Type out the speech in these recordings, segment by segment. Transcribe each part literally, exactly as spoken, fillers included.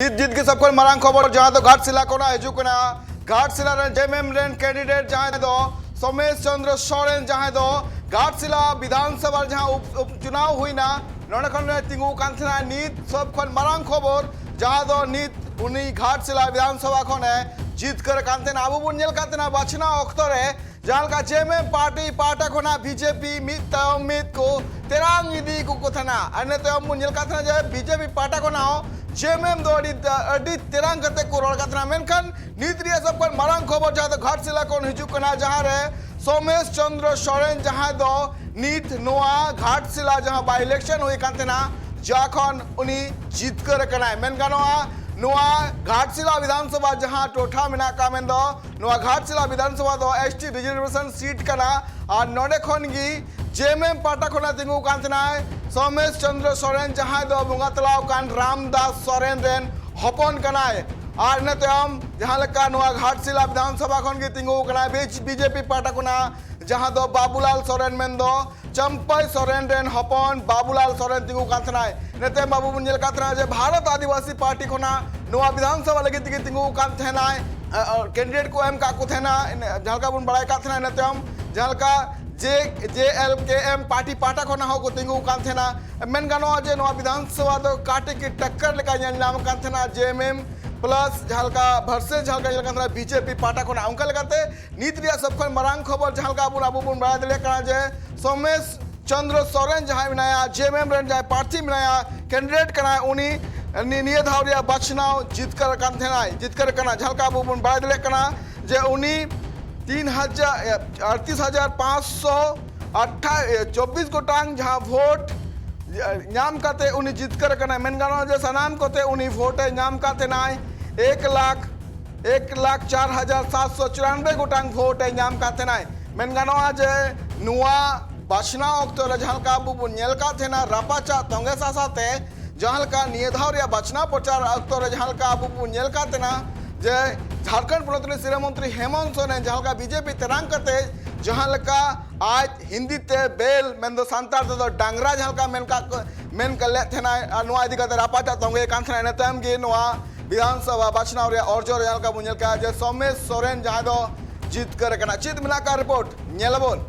ᱡᱤᱛ ᱡᱤᱛ ᱜᱮ ᱥᱚᱵ ᱠᱷᱚᱱ ᱢᱟᱨᱟᱝ ᱠᱷᱚᱵᱚᱨ, ᱡᱟᱦᱟᱸ ᱫᱚ ᱜᱷᱟᱴᱥᱤᱞᱟ ᱠᱷᱚᱱᱟᱜ ᱦᱤᱡᱩᱜ ᱠᱟᱱᱟ᱾ ᱜᱷᱟᱴᱥᱤᱞᱟ ᱨᱮᱱ ᱡᱮᱢᱮᱢ ᱨᱮᱱ ᱠᱮᱱᱰᱤᱰᱮᱴ ᱡᱟᱦᱟᱸᱭ ᱫᱚ ᱥᱳᱢᱮᱥ ᱪᱚᱸᱫᱽᱨᱚ ᱥᱚᱨᱮᱱ, ᱡᱟᱦᱟᱸᱭ ᱫᱚ ᱜᱷᱟᱴᱥᱤᱞᱟ ᱵᱤᱫᱷᱟᱱ ᱥᱚᱵᱷᱟ ᱨᱮ ᱡᱟᱦᱟᱸ ᱩᱯ- ᱩᱯ ᱪᱩᱱᱟᱣ ᱦᱩᱭᱱᱟ, ᱱᱚᱰᱮ ᱠᱷᱚᱱ ᱮ ᱛᱤᱸᱜᱩ ᱠᱟᱱ ᱛᱟᱦᱮᱱᱟ᱾ ᱱᱤᱛ ᱥᱚᱵ ᱠᱷᱚᱱ ᱢᱟᱨᱟᱝ ᱠᱷᱚᱵᱚᱨ, ᱡᱟᱦᱟᱸ ᱫᱚ ᱱᱤᱛ ᱩᱱᱤ ᱜᱷᱟᱴᱥᱤᱞᱟ ᱵᱤᱫᱷᱟᱱ ᱥᱚᱵᱷᱟ ᱠᱷᱚᱱ ᱮ ᱡᱤᱛᱠᱟᱹᱨ ᱠᱟᱱ ᱛᱟᱦᱮᱱᱟ᱾ ᱟᱵᱚ ᱵᱚᱱ ᱧᱮᱞ ᱠᱟᱱ ᱛᱟᱦᱮᱱᱟ ᱵᱟᱪᱷᱱᱟᱣ ᱚᱠᱛᱚ ᱨᱮ ᱡᱟᱦᱟᱸ ᱞᱮᱠᱟ ᱡᱮᱢᱮᱢ ᱯᱟᱨᱴᱤ ᱯᱟᱦᱴᱟ ᱠᱷᱚᱱᱟᱜ ᱵᱤᱡᱮᱯᱤ ᱢᱤᱫ ᱛᱟᱭᱚᱢ ᱢᱤᱫ ᱠᱚ ᱛᱮᱨᱟᱝ ᱤᱫᱤ ᱠᱚ ᱠᱚ ᱛᱟᱦᱮᱱᱟ᱾ ᱟᱨ ᱤᱱᱟᱹ ᱛᱟᱭᱚᱢ ᱵᱚᱱ ᱧᱮᱞ ᱠᱟᱱ ᱛᱟᱦᱮᱱᱟ ᱡᱮ ᱵᱤᱡᱮᱯᱤ ᱯᱟᱦᱴᱟ ᱠᱷᱚᱱᱟᱜ ᱦᱚᱸ ᱡᱮᱢᱮᱢ ᱫᱚ ᱟᱹᱰᱤ ᱟᱹᱰᱤ ᱛᱮᱨᱟᱝ ᱠᱟᱛᱮ ᱠᱚ ᱨᱚᱲ ᱠᱟᱱ ᱛᱟᱦᱮᱱᱟ᱾ ᱢᱮᱱᱠᱷᱟᱱ ᱱᱤᱛ ᱨᱮᱭᱟᱜ ᱥᱚᱵ ᱠᱷᱚᱱ ᱢᱟᱨᱟᱝ ᱠᱷᱚᱵᱚᱨ ᱡᱟᱦᱟᱸ ᱫᱚ ᱜᱷᱟᱴᱥᱤᱞᱟ ᱠᱷᱚᱱ ᱦᱤᱡᱩᱜ ᱠᱟᱱᱟ, ᱡᱟᱦᱟᱸ ᱨᱮ ᱥᱳᱢᱮᱥ ᱪᱚᱸᱫᱽᱨᱚ ᱥᱚᱨᱮᱱ, ᱡᱟᱦᱟᱸᱭ ᱫᱚ ᱱᱤᱛ ᱱᱚᱣᱟ ᱜᱷᱟᱴᱥᱤᱞᱟ ᱡᱟᱦᱟᱸ ᱵᱟᱭ ᱤᱞᱮᱠᱥᱚᱱ ᱦᱩᱭ ᱠᱟᱱ ᱛᱟᱦᱮᱱᱟ, ᱡᱟ ᱠᱷᱚᱱ ᱩᱱᱤ ᱡᱤᱛᱠᱟᱹᱨ ᱟᱠᱟᱱᱟᱭ᱾ ᱢᱮᱱ ᱜᱟᱱᱚᱜᱼᱟ, ᱱᱚᱣᱟ ᱜᱷᱟᱴᱥᱤᱞᱟ ᱵᱤᱫᱷᱟᱱ ᱥᱚᱵᱷᱟ ᱡᱟᱦᱟᱸ ᱴᱚᱴᱷᱟ ᱢᱮᱱᱟᱜ ᱟᱠᱟᱫ, ᱢᱮᱱᱫᱚ ᱱᱚᱣᱟ ᱜᱷᱟᱴᱥᱤᱞᱟ ᱵᱤᱫᱷᱟᱱ ᱥᱚᱵᱷᱟ ᱫᱚ ᱮᱥ ᱴᱤ ᱨᱤᱡᱟᱨᱵᱷᱮᱥᱚᱱ ᱥᱤᱴ ᱠᱟᱱᱟ᱾ ᱟᱨ ᱱᱚᱰᱮ ᱠᱷᱚᱱ ᱜᱮ ᱡᱮᱢᱮᱢ ᱯᱟᱦᱴᱟ ᱠᱷᱚᱱᱟᱜ ᱛᱤᱸᱜᱩ ᱠᱟᱱ ᱛᱟᱦᱮᱱᱟᱭ ᱥᱳᱢᱮᱥ ᱪᱚᱸᱫᱽᱨᱚ ᱥᱚᱨᱮᱱ, ᱡᱟᱦᱟᱸᱭ ᱫᱚ ᱵᱚᱸᱜᱟ ᱛᱟᱞᱟᱣ ᱟᱠᱟᱱ ᱨᱟᱢᱫᱟᱥ ᱥᱚᱨᱮᱱ ᱨᱮᱱ ᱦᱚᱯᱚᱱ ᱠᱟᱱᱟᱭ᱾ ᱟᱨ ᱤᱱᱟᱹ ᱛᱟᱭᱚᱢ ᱡᱟᱦᱟᱸ ᱞᱮᱠᱟ ᱱᱚᱣᱟ ᱜᱷᱟᱴᱥᱤᱞᱟ ᱵᱤᱫᱷᱟᱱ ᱥᱚᱵᱷᱟ ᱠᱷᱚᱱ ᱜᱮ ᱛᱤᱸᱜᱩ ᱠᱟᱱᱟᱭ ᱵᱤᱡ- ᱵᱤᱡᱮᱯᱤ ᱯᱟᱦᱴᱟ ᱠᱷᱚᱱᱟᱜ, ᱡᱟᱦᱟᱸ ᱫᱚ ᱵᱟᱵᱩᱞᱟᱞ ᱥᱚᱨᱮᱱ, ᱢᱮᱱᱫᱚ ᱪᱟᱢᱯᱟᱭ ᱥᱚᱨᱮᱱ ᱨᱮᱱ ᱦᱚᱯᱚᱱ ᱵᱟᱵᱩᱞᱟᱞ ᱥᱚᱨᱮᱱ ᱛᱤᱸᱜᱩ ᱠᱟᱱ ᱛᱟᱦᱮᱱᱟᱭ᱾ ᱤᱱᱟᱹ ᱛᱟᱭᱚᱢ ᱟᱵᱚ ᱵᱚᱱ ᱧᱮᱞ ᱠᱟᱫ ᱛᱟᱦᱮᱱᱟ ᱡᱮ ᱵᱷᱟᱨᱚᱛ ᱟᱹᱫᱤᱵᱟᱹᱥᱤ ᱯᱟᱨᱴᱤ ᱠᱷᱚᱱᱟᱜ ᱱᱚᱣᱟ ᱵᱤᱫᱷᱟᱱ ᱥᱚᱵᱷᱟ ᱞᱟᱹᱜᱤᱫ ᱛᱮᱜᱮ ᱛᱤᱸᱜᱩ ᱠᱟᱱ ᱛᱟᱦᱮᱱᱟᱭ᱾ ᱠᱮᱱᱰᱤᱰᱮᱴ ᱠᱚ ᱮᱢ ᱠᱟᱜ ᱠᱚ ᱛᱟᱦᱮᱱᱟ᱾ ᱤᱱᱟᱹ ᱡᱟᱦᱟᱸ ᱞᱮᱠᱟ ᱵᱚᱱ ᱵᱟᱲᱟᱭ ᱠᱟᱫ ᱛᱟᱦᱮᱱᱟ, ᱤᱱᱟᱹ ᱛᱟᱭᱚᱢ ᱡᱟᱦᱟᱸ ᱞᱮᱠᱟ ᱡᱮ ᱡᱮ ᱮᱞ ᱠᱮ ᱮᱢ ᱯᱟᱨᱴᱤ ᱯᱟᱦᱴᱟ ᱠᱷᱚᱱᱟᱜ ᱦᱚᱸᱠᱚ ᱛᱤᱸᱜᱩ ᱠᱟᱱ ᱛᱟᱦᱮᱱᱟ᱾ ᱢᱮᱱ ᱜᱟᱱᱚᱜᱼᱟ ᱡᱮ ᱱᱚᱣᱟ ᱵᱤᱫᱷᱟᱱ ᱥᱚᱵᱷᱟ ᱫᱚ ᱠᱟᱴᱮ ᱠᱤ ᱴᱟᱠᱠᱟᱨ ᱞᱮᱠᱟ ᱧᱮᱞ ᱧᱟᱢ ᱠᱟᱱ ᱛᱟᱦᱮᱱᱟ, ᱡᱮ ᱮᱢ ᱮᱢ ᱯᱞᱟᱥ ᱡᱟᱦᱟᱸ ᱞᱮᱠᱟ ᱵᱷᱟᱨᱥᱮᱥ ᱡᱟᱦᱟᱸ ᱞᱮᱠᱟ ᱧᱮᱞ ᱠᱟᱱ ᱛᱟᱦᱮᱱᱟ ᱵᱤᱡᱮᱯᱤ ᱯᱟᱦᱴᱟ ᱠᱷᱚᱱᱟᱜ᱾ ᱚᱱᱠᱟ ᱞᱮᱠᱟᱛᱮ ᱱᱤᱛ ᱨᱮᱭᱟᱜ ᱥᱚᱵ ᱠᱷᱚᱱ ᱢᱟᱨᱟᱝ ᱠᱷᱚᱵᱚᱨ ᱡᱟᱦᱟᱸ ᱞᱮᱠᱟ ᱟᱵᱚ ᱟᱵᱚ ᱵᱚᱱ ᱵᱟᱲᱟᱭ ᱫᱟᱲᱮᱭᱟᱜ ᱠᱟᱱᱟ ᱡᱮ ᱥᱳᱢᱮᱥ ᱪᱚᱸᱫᱽᱨᱚ ᱥᱚᱨᱮᱱ ᱡᱟᱦᱟᱸᱭ ᱢᱮᱱᱟᱭᱟ, ᱡᱮ ᱮᱢ ᱮᱢ ᱨᱮᱱ ᱡᱟᱦᱟᱸᱭ ᱯᱨᱟᱨᱛᱷᱤ ᱢᱮᱱᱟᱭᱟ, ᱠᱮᱱᱰᱤᱰᱮᱴ ᱠᱟᱱᱟᱭ, ᱩᱱᱤ ᱱᱤ- ᱱᱤᱭᱟᱹ ᱫᱷᱟᱣ ᱨᱮᱭᱟᱜ ᱵᱟᱪᱷᱱᱟᱣ ᱡᱤᱛᱠᱟᱹᱨ ᱠᱟᱱ ᱛᱟᱦᱮᱱᱟᱭ, ᱡᱤᱛᱠᱟᱹᱨ ᱠᱟᱱᱟ᱾ ᱡᱟᱦᱟᱸ ᱞᱮᱠᱟ ᱟᱵᱚ ᱵᱚᱱ ᱵᱟᱲᱟᱭ ᱫᱟᱲᱮᱭᱟᱜ ᱠᱟᱱᱟ ᱡᱮ ᱩᱱᱤ ᱛᱤᱱ ᱦᱟᱡᱟᱨ, ᱟᱴᱛᱨᱤᱥ ᱦᱟᱡᱟᱨ ᱯᱟᱸᱪᱥᱚ ᱟᱴᱷᱟ- ᱪᱚᱵᱵᱤᱥ ᱜᱚᱴᱟᱝ ᱡᱟᱦᱟᱸ ᱵᱷᱳᱴ ᱧᱟᱢ ᱠᱟᱛᱮ ᱩᱱᱤ ᱡᱤᱛᱠᱟᱹᱨ ᱠᱟᱱᱟᱭ᱾ ᱢᱮᱱ ᱜᱟᱱᱚᱜᱼᱟ ᱡᱮ ᱥᱟᱱᱟᱢ ᱠᱚᱛᱮ ᱩᱱᱤ ᱵᱷᱳᱴ ᱮ ᱧᱟᱢ ᱠᱟᱫ ᱛᱟᱦᱮᱱᱟᱭ ᱮᱠ ᱞᱟᱠᱷ ᱮᱠ ᱞᱟᱠᱷ ᱪᱟᱨ ᱦᱟᱡᱟᱨ ᱥᱟᱛᱥᱚ ᱪᱩᱨᱟᱱᱵᱮ ᱜᱚᱴᱟᱝ ᱵᱷᱳᱴ ᱮ ᱧᱟᱢ ᱠᱟᱫ ᱛᱟᱦᱮᱱᱟᱭ᱾ ᱢᱮᱱ ᱜᱟᱱᱚᱜᱼᱟ ᱡᱮ ᱱᱚᱣᱟ ᱵᱟᱪᱷᱱᱟᱣ ᱚᱠᱛᱚ ᱨᱮ ᱡᱟᱦᱟᱸ ᱞᱮᱠᱟ ᱟᱵᱚ ᱵᱚᱱ ᱧᱮᱞ ᱠᱟᱫ ᱛᱟᱦᱮᱱᱟ ᱨᱟᱯᱟᱪᱟᱜ ᱛᱚᱸᱜᱮ ᱥᱟᱥᱟᱛᱮ, ᱡᱟᱦᱟᱸ ᱞᱮᱠᱟ ᱱᱤᱭᱟᱹ ᱫᱷᱟᱣ ᱨᱮᱭᱟᱜ ᱵᱟᱪᱷᱱᱟᱣ ᱯᱨᱚᱪᱟᱨ ᱚᱠᱛᱚ ᱨᱮ ᱡᱟᱦᱟᱸ ᱞᱮᱠᱟ ᱟᱵᱚ ᱵᱚᱱ ᱧᱮᱞ ᱠᱟᱫ ᱛᱟᱦᱮᱱᱟ ᱡᱮ ᱡᱷᱟᱲᱠᱷᱚᱸᱰ ᱯᱚᱱᱚᱛ ᱨᱮᱱ ᱥᱤᱨᱟᱹ ᱢᱚᱱᱛᱨᱤ ᱦᱮᱢᱚᱱᱛ ᱥᱚᱨᱮᱱ ᱡᱟᱦᱟᱸ ᱞᱮᱠᱟ ᱵᱤᱡᱮᱯᱤ ᱛᱮᱨᱟᱝ ᱠᱟᱛᱮ ᱡᱟᱦᱟᱸ ᱞᱮᱠᱟ ᱟᱡ ᱦᱤᱱᱫᱤ ᱛᱮ ᱵᱮᱞ, ᱢᱮᱱᱫᱚ ᱥᱟᱱᱛᱟᱲ ᱛᱮᱫᱚ ᱰᱟᱝᱨᱟ, ᱡᱟᱦᱟᱸ ᱞᱮᱠᱟ ᱢᱮᱱ ᱠᱟᱜ ᱠᱚ, ᱢᱮᱱ ᱠᱟᱜ ᱞᱮᱫ ᱛᱟᱦᱮᱱᱟᱭ, ᱟᱨ ᱱᱚᱣᱟ ᱤᱫᱤ ᱠᱟᱛᱮ ᱨᱟᱯᱟᱪᱟᱜ ᱛᱚᱸᱜᱮ ᱠᱟᱱ ᱛᱟᱦᱮᱱᱟ᱾ ᱤᱱᱟᱹ ᱛᱟᱭᱚᱢ ᱜᱮ ᱱᱚᱣᱟ ᱵᱤᱫᱷᱟᱱ ᱥᱚᱵᱷᱟ ᱵᱟᱪᱷᱱᱟᱣ ᱨᱮᱭᱟᱜ ᱚᱨᱡᱚ ᱨᱮ ᱡᱟᱦᱟᱸ ᱞᱮᱠᱟ ᱵᱚᱱ ᱧᱮᱞ ᱠᱮᱜᱼᱟ ᱡᱮ ᱥᱚᱢᱮᱥ ᱥᱚᱨᱮᱱ ᱡᱟᱦᱟᱸᱭ ᱫᱚ ᱡᱤᱛᱠᱟᱹᱨ ᱟᱠᱟᱱᱟ᱾ ᱪᱮᱫ ᱢᱮᱱᱟᱜ ᱟᱠᱟᱫ ᱨᱤᱯᱳᱨᱴ, ᱧᱮᱞ ᱟᱵᱚᱱ᱾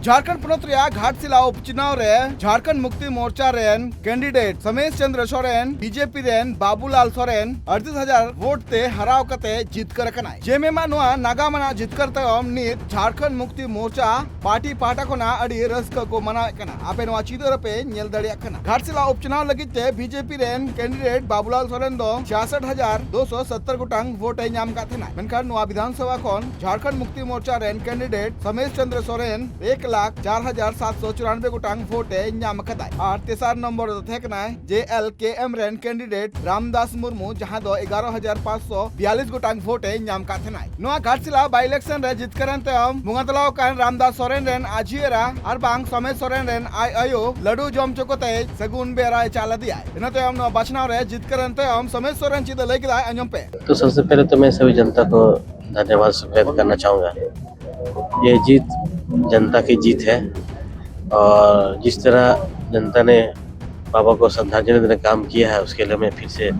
ᱡᱷᱟᱲᱠᱷᱚᱸᱰ ᱯᱚᱱᱚᱛ ᱨᱮᱭᱟᱜ ᱜᱷᱟᱴᱥᱤᱞᱟ ᱩᱯᱪᱩᱱᱟᱣ ᱨᱮ ᱡᱷᱟᱲᱠᱷᱚᱸᱰ ᱢᱩᱠᱛᱤ ᱢᱳᱨᱪᱟ ᱨᱮᱱ ᱠᱮᱱᱰᱤᱰᱮᱴ ᱥᱚᱢᱮᱥ ᱪᱚᱸᱫᱽᱨᱚ ᱥᱚᱨᱮᱱ ᱵᱤᱡᱮᱯᱤ ᱨᱮᱱ ᱵᱟᱵᱩᱞᱟᱞ ᱥᱚᱨᱮᱱ ᱟᱴᱛᱨᱤᱥ ᱦᱟᱡᱟᱨ ᱵᱷᱳᱴ ᱛᱮ ᱦᱟᱨᱟᱣ ᱠᱟᱛᱮ ᱡᱤᱛᱠᱟᱹᱨ ᱟᱠᱟᱱᱟᱭ᱾ ᱡᱮᱢᱮᱢᱟ ᱱᱚᱣᱟ ᱱᱟᱜᱟᱢ ᱟᱱᱟᱜ ᱡᱤᱛᱠᱟᱹᱨ ᱛᱟᱭᱚᱢ ᱱᱤᱛ ᱡᱷᱟᱲᱠᱷᱚᱸᱰ ᱢᱩᱠᱛᱤ ᱢᱳᱨᱪᱟ ᱯᱟᱨᱴᱤ ᱯᱟᱦᱴᱟ ᱠᱷᱚᱱᱟᱜ ᱟᱹᱰᱤ ᱨᱟᱹᱥᱠᱟᱹ ᱠᱚ ᱢᱟᱱᱟᱣᱮᱫ ᱠᱟᱱᱟ᱾ ᱟᱯᱮ ᱱᱚᱣᱟ ᱪᱤᱛᱟᱹᱨ ᱨᱮᱯᱮ ᱧᱮᱞ ᱫᱟᱲᱮᱭᱟᱜ ᱠᱟᱱᱟ᱾ ᱜᱷᱟᱴᱥᱤᱞᱟ ᱩᱯᱪᱩᱱᱟᱣ ᱞᱟᱹᱜᱤᱫ ᱛᱮ ᱵᱤᱡᱮᱯᱤ ᱨᱮᱱ ᱠᱮᱱᱰᱤᱰᱮᱴ ᱵᱟᱵᱩᱞᱟᱞ ᱥᱚᱨᱮᱱ ᱫᱚ ᱪᱷᱤᱭᱟᱥᱚᱴ ᱦᱟᱡᱟᱨ ᱫᱩᱥᱚ ᱥᱚᱛᱛᱚᱨ ᱜᱚᱴᱟᱝ ᱵᱷᱳᱴ ᱮ ᱧᱟᱢ ᱟᱠᱟᱫ ᱛᱟᱦᱮᱱᱟ, ᱢᱮᱱᱠᱷᱟᱱ ᱱᱚᱣᱟ ᱵᱤᱫᱷᱟᱱ ᱥᱚᱵᱷᱟ ᱠᱷᱚᱱ ᱡᱷᱟᱲᱠᱷᱚᱸᱰ ᱢᱩᱠᱛᱤ ᱢᱳᱨᱪᱟ ᱨᱮᱱ ᱠᱮᱱᱰᱤᱰᱮᱴ ᱥᱚᱢᱮᱥ ᱪᱚᱸᱫᱽᱨᱚ ᱥᱚᱨᱮᱱ ᱮᱠ ᱞᱟᱠᱷ ᱪᱟᱨ ᱦᱟᱡᱟᱨ ᱥᱟᱛᱥᱚ ᱪᱩᱨᱟᱱᱵᱮ ᱜᱚᱴᱟᱝ ᱵᱷᱳᱴ ᱮ ᱧᱟᱢ ᱟᱠᱟᱫᱟᱭ᱾ ᱟᱨ ᱛᱮᱥᱟᱨ ᱱᱚᱢᱵᱚᱨ ᱨᱮᱫᱚ ᱛᱟᱦᱮᱸ ᱠᱟᱱᱟᱭ ᱡᱮ ᱮᱞ ᱠᱮ ᱮᱢ ᱨᱮᱱ ᱠᱮᱱᱰᱤᱰᱮᱴ ᱨᱟᱢᱫᱟᱥ ᱢᱩᱨᱢᱩ, ᱡᱟᱦᱟᱸ ᱫᱚ ᱮᱜᱟᱨᱚ ᱦᱟᱡᱟᱨ ᱯᱟᱸᱪᱥᱚ ᱵᱤᱭᱟᱞᱤᱥ ᱜᱚᱴᱟᱝ ᱵᱷᱳᱴ ᱮ ᱧᱟᱢ ᱟᱠᱟᱫ ᱛᱟᱦᱮᱱᱟᱭ᱾ ᱱᱚᱣᱟ ᱜᱷᱟᱴᱥᱤᱞᱟ ᱵᱟᱭ ᱤᱞᱮᱠᱥᱚᱱ ᱨᱮ ᱡᱤᱛᱠᱟᱹᱨ ᱮᱱ ᱛᱟᱭᱚᱢ ᱵᱚᱸᱜᱟ ᱛᱟᱞᱟ ᱟᱠᱟᱱ ᱨᱟᱢᱫᱟᱥ ᱥᱚᱨᱮᱱ ᱨᱮᱱ ᱟᱡᱷᱤ ᱮᱨᱟ ᱟᱨ ᱵᱟᱝ ᱥᱚᱢᱮᱥ ᱥᱚᱨᱮᱱ ᱨᱮᱱ ᱟᱡ ᱟᱭᱳ ᱞᱟᱹᱰᱩ ᱡᱚᱢ ᱦᱚᱪᱚ ᱠᱟᱛᱮ ᱥᱟᱹᱜᱩᱱ ᱵᱮᱨᱟᱭ ᱪᱟᱞ ᱟᱫᱮᱭᱟᱭ᱾ ᱤᱱᱟᱹ ᱛᱟᱭᱚᱢ ᱱᱚᱣᱟ ᱵᱟᱪᱷᱱᱟᱣ ᱨᱮ ᱡᱤᱛᱠᱟᱹᱨ ᱮᱱ ᱛᱟᱭᱚᱢ ᱥᱚᱢᱮᱥ ᱥᱚᱨᱮᱱ ᱪᱮᱫ ᱮ ᱞᱟᱹᱭ ᱠᱮᱫᱟᱭ, ᱟᱸᱡᱚᱢ ᱯᱮ᱾ तो सबसे पहले तो मैं सभी जनता को धन्यवाद व्यक्त करना चाहूँगा। ये जीत जनता की जीत है और जिस तरह जनता ने बाबा को श्रद्धांजलि देने का काम किया है, उसके लिए मैं फिर से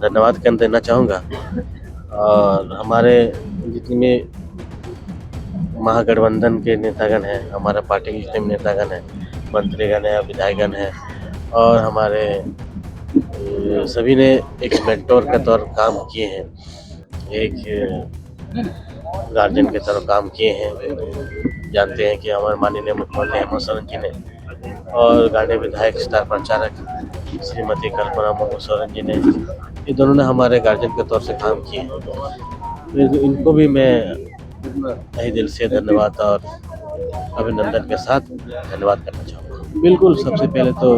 धन्यवाद कर देना चाहूँगा। और हमारे जितने भी महागठबंधन के नेतागण हैं, हमारा पार्टी के जितने भी नेतागण हैं, मंत्रीगण हैं, विधायकगण हैं, और हमारे, अ, सभी ने एक मेंटोर के तौर काम किए हैं, एक गार्जियन के तरह काम किए हैं। जानते हैं कि हमारे माननीय मुख्यमंत्री हेमंत सोरेन जी ने और गांधी विधायक स्टार प्रचारक श्रीमती कल्पना मुर्मू सोरेन जी ने, ये दोनों ने हमारे गार्जियन के तौर से काम किए हैं। तो इनको भी मैं तहे दिल से धन्यवाद और अभिनंदन के साथ धन्यवाद करना चाहूँगा। बिल्कुल, सबसे पहले तो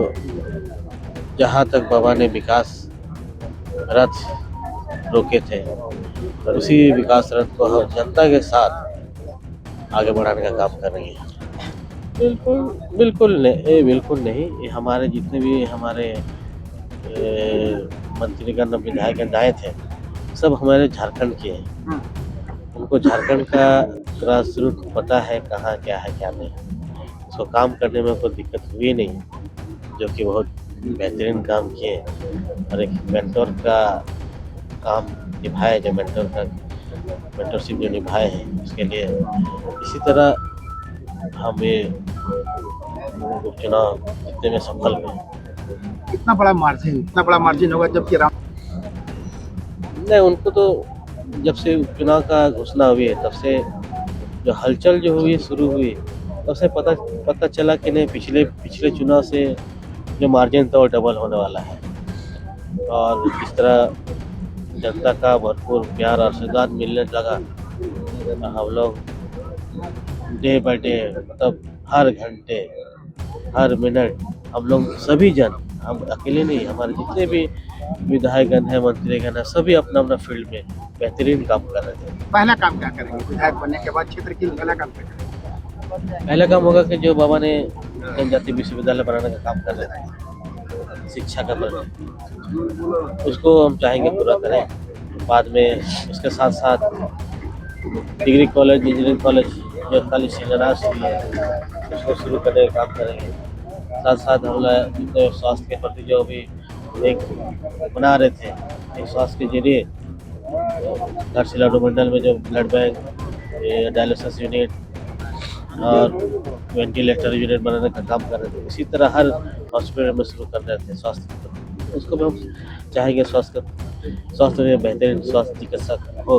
जहाँ तक बाबा ने विकास रथ रोके थे, उसी विकास रथ को हम जनता के साथ आगे बढ़ाने का काम कर रही है। बिल्कुल, बिल्कुल नहीं, ये बिल्कुल नहीं। ये हमारे जितने भी हमारे, ए, मंत्रीगण, विधायकगण आए थे, सब हमारे झारखंड के हैं। को झारखंड का ग्रास रूट पता है, कहाँ क्या है क्या नहीं। उसको काम करने में कोई दिक्कत हुई नहीं, जो कि बहुत बेहतरीन काम किए। और एक मेंटोर का काम निभाए, जो मेंटोर का मेंटरशिप जो निभाए हैं, उसके लिए इसी तरह हम ये उपचुनाव जीतने में सफल हुए। कितना बड़ा मार्जिन, इतना बड़ा मार्जिन होगा, जबकि राम नहीं, उनको तो जब से उपचुनाव का घोषणा हुई है, तब से जो हलचल जो हुई, शुरू हुई, तब से पता पता चला कि नहीं, पिछले पिछले चुनाव से जो मार्जिन था, वो डबल होने वाला है। और जिस तरह जनता का भरपूर प्यार और आशीर्वाद मिलने लगा, हम लोग डे बाय डे, मतलब हर घंटे, हर मिनट हम लोग सभी जन, हम अकेले नहीं, हमारे जितने भी विधायकगण हैं, मंत्रीगण हैं, सभी अपना अपना फील्ड में बेहतरीन काम कर रहे थे। पहला काम क्या करेंगे विधायक बनने के बाद? क्षेत्र के लिए पहला काम क्या करेंगे? पहला काम होगा कि जो बाबा ने जनजाति विश्वविद्यालय बनाने का काम कर रहे थे, शिक्षा का प्रति, उसको हम चाहेंगे पूरा करें। बाद में उसके साथ साथ डिग्री कॉलेज, इंजीनियरिंग कॉलेज जो खाली शिलान्यास हुई है, उसको शुरू करने का काम करेंगे। साथ साथ हम लोग जितने स्वास्थ्य के प्रति जो भी एक बना रहे थे, एक स्वास्थ्य के जरिए घाटशिला अनुमंडल में जो ब्लड बैंक, डायलिसिस यूनिट और वेंटिलेटर यूनिट बनाने का काम कर रहे थे, इसी तरह हर हॉस्पिटल में शुरू कर रहे थे स्वास्थ्य के प्रति। उसको भी हम चाहेंगे स्वास्थ्य स्वास्थ्य में बेहतरीन स्वास्थ्य चिकित्सक हो।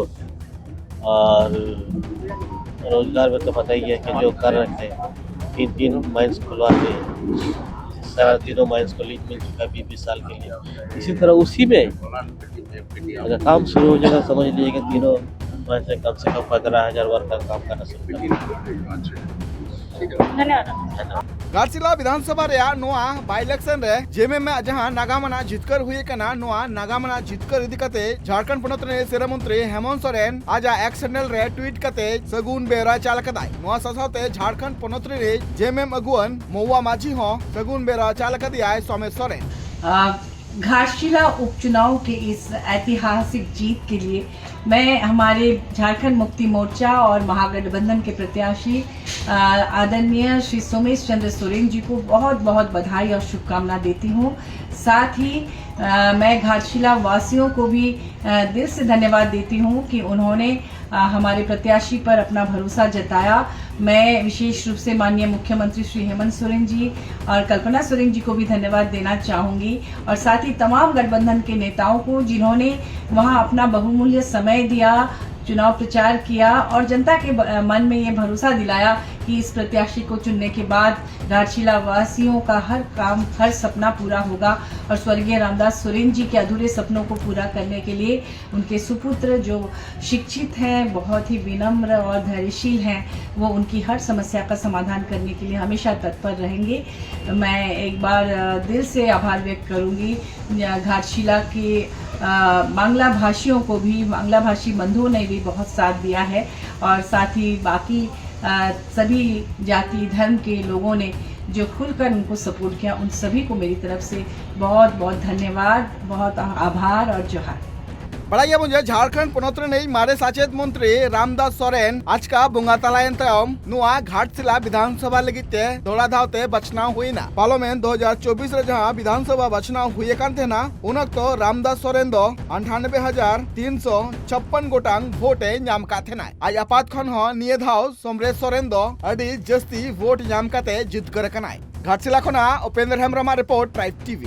और रोजगार में तो पता ही है कि जो कर रहे थे, तीन तीन माइंस खुलवा के सारा तीनों माइंस को लीज मिल चुका है बीस बीस साल के लिए। इसी तरह उसी में अगर काम शुरू हो जाएगा, समझ लीजिए कि तीनों माइंस में कम से कम पंद्रह हजार वर्कर काम करना शुरू कर देंगे। ᱜᱷᱟᱴᱥᱤᱞᱟ ᱵᱤᱫᱷᱟᱱᱥᱚᱵᱷᱟ ᱨᱮᱭᱟᱜ ᱱᱚᱣᱟ ᱵᱟᱭ ᱤᱞᱮᱠᱥᱚᱱ ᱨᱮ ᱡᱮᱢᱮᱢ ᱟᱜ ᱡᱟᱦᱟᱸ ᱱᱟᱜᱟᱢ ᱟᱱᱟᱜ ᱡᱤᱛᱠᱟᱹᱨ ᱦᱩᱭ ᱟᱠᱟᱱᱟ, ᱱᱚᱣᱟ ᱱᱟᱜᱟᱢ ᱟᱱᱟᱜ ᱡᱤᱛᱠᱟᱹᱨ ᱤᱫᱤ ᱠᱟᱛᱮ ᱡᱷᱟᱲᱠᱷᱚᱸᱰ ᱯᱚᱱᱚᱛ ᱨᱤᱱᱤᱡ ᱥᱤᱨᱟᱹ ᱢᱚᱱᱛᱨᱤ ᱦᱮᱢᱚᱱᱛ ᱥᱚᱨᱮᱱ ᱟᱡᱟᱜ ᱮᱠᱥ ᱦᱮᱱᱰᱮᱞ ᱨᱮ ᱴᱩᱭᱤᱴ ᱠᱟᱛᱮ ᱥᱟᱹᱜᱩᱱ ᱵᱮᱣᱨᱟ ᱪᱟᱞ ᱟᱠᱟᱫᱟᱭ᱾ ᱱᱚᱣᱟ ᱥᱟᱶ ᱥᱟᱶᱛᱮ ᱡᱷᱟᱲᱠᱷᱚᱸᱰ ᱯᱚᱱᱚᱛ ᱨᱤᱱᱤᱡ ᱡᱮᱢᱮᱢ ᱟᱹᱜᱩᱣᱟᱹᱱ ᱢᱚᱣᱟ ᱢᱟᱹᱡᱷᱤ ᱦᱚᱸ ᱥᱟᱹᱜᱩᱱ ᱵᱮᱣᱨᱟ ᱪᱟᱞ ᱟᱠᱟᱫᱮᱭᱟᱭ ᱥᱚᱢᱮᱥ ᱥᱚᱨᱮᱱ᱾ ᱟᱨ घाटशिला उपचुनाव के इस ऐतिहासिक जीत के लिए मैं हमारे झारखंड मुक्ति मोर्चा और महागठबंधन के प्रत्याशी, अ, आदरणीय श्री सोमेश चंद्र सोरेन जी को बहुत बहुत बधाई और शुभकामना देती हूँ। साथ ही, अ, मैं घाटशिला वासियों को भी, अ, दिल से धन्यवाद देती हूँ कि उन्होंने, अ, हमारे प्रत्याशी पर अपना भरोसा जताया। मैं विशेष रूप से माननीय मुख्यमंत्री श्री हेमंत सोरेन जी और कल्पना सोरेन जी को भी धन्यवाद देना चाहूँगी, और साथ ही तमाम गठबंधन के नेताओं को, जिन्होंने वहाँ अपना बहुमूल्य समय दिया, चुनाव प्रचार किया और जनता के ब-, मन में ये भरोसा दिलाया कि इस प्रत्याशी को चुनने के बाद घाटशिला वासियों का हर काम, हर सपना पूरा होगा और स्वर्गीय रामदास सोरेन जी के अधूरे सपनों को पूरा करने के लिए उनके सुपुत्र, जो शिक्षित हैं, बहुत ही विनम्र और धैर्यशील हैं, वो उनकी हर समस्या का समाधान करने के लिए हमेशा तत्पर रहेंगे। मैं एक बार, अ, दिल से आभार व्यक्त करूँगी, अ, घाटशिला के, अ, बांग्ला भाषियों को भी, बांग्ला भाषी बंधुओं ने भी बहुत साथ दिया है, और साथ ही बाकी, अ, सभी जाति धर्म के लोगों ने जो खुलकर उनको सपोर्ट किया, उन सभी को मेरी तरफ से बहुत बहुत धन्यवाद, बहुत आभार और जोहार। ᱵᱟᱲᱟᱭ ᱜᱮᱭᱟᱵᱚᱱ ᱡᱮ ᱡᱷᱟᱲᱠᱷᱚᱸᱰ ᱯᱚᱱᱚᱛ ᱨᱤᱱᱤᱡ ᱢᱟᱨᱮ ᱥᱟᱪᱮᱛ ᱢᱚᱱᱛᱨᱤ ᱨᱟᱢᱫᱟᱥ ᱥᱚᱨᱮᱱ ᱟᱪᱠᱟ ᱵᱚᱸᱜᱟ ᱛᱟᱞᱟᱭᱮᱱ ᱛᱟᱭᱚᱢ ᱱᱚᱣᱟ ᱜᱷᱟᱴᱥᱤᱞᱟ ᱵᱤᱫᱷᱟᱱ ᱥᱚᱵᱷᱟ ᱞᱟᱹᱜᱤᱫ ᱛᱮ ᱫᱚᱦᱲᱟ ᱫᱷᱟᱣ ᱛᱮ ᱵᱟᱪᱷᱱᱟᱣ ᱦᱩᱭᱮᱱᱟ᱾ ᱯᱟᱨᱞᱟᱢᱮᱱᱴ ᱫᱩ ᱦᱟᱡᱟᱨ ᱪᱚᱵᱵᱤᱥ ᱨᱮ ᱡᱟᱦᱟᱸ ᱵᱤᱫᱷᱟᱱ ᱥᱚᱵᱷᱟ ᱵᱟᱪᱷᱱᱟᱣ ᱦᱩᱭ ᱟᱠᱟᱱ ᱛᱟᱦᱮᱱᱟ, ᱩᱱ ᱚᱠᱛᱚ ᱨᱟᱢᱫᱟᱥ ᱥᱚᱨᱮᱱ ᱫᱚ ᱟᱴᱷᱟᱱᱵᱮ ᱦᱟᱡᱟᱨ ᱛᱤᱱᱥᱚ ᱪᱷᱟᱯᱯᱟᱱ ᱜᱚᱴᱟᱝ ᱵᱷᱳᱴ ᱮ ᱧᱟᱢ ᱟᱠᱟᱫ ᱛᱟᱦᱮᱱᱟᱭ᱾ ᱟᱡ ᱟᱯᱟᱛ ᱠᱷᱚᱱ ᱦᱚᱸ ᱱᱤᱭᱟᱹ ᱫᱷᱟᱣ ᱥᱚᱢᱨᱮᱥ ᱥᱚᱨᱮᱱ ᱫᱚ ᱟᱹᱰᱤ ᱡᱟᱹᱥᱛᱤ ᱵᱷᱳᱴ ᱧᱟᱢ ᱠᱟᱛᱮ ᱡᱤᱛᱠᱟᱹᱨ ᱟᱠᱟᱱᱟᱭ᱾ ᱜᱷᱟᱴᱥᱤᱞᱟ ᱠᱷᱚᱱᱟᱜ ᱩᱯᱮᱱᱫᱨ ᱦᱮᱢᱵᱨᱚᱢᱟᱜ ᱨᱤᱯᱳᱨᱴ, ᱴᱨᱟᱭᱤᱵᱽ ᱴᱤᱵᱷᱤ᱾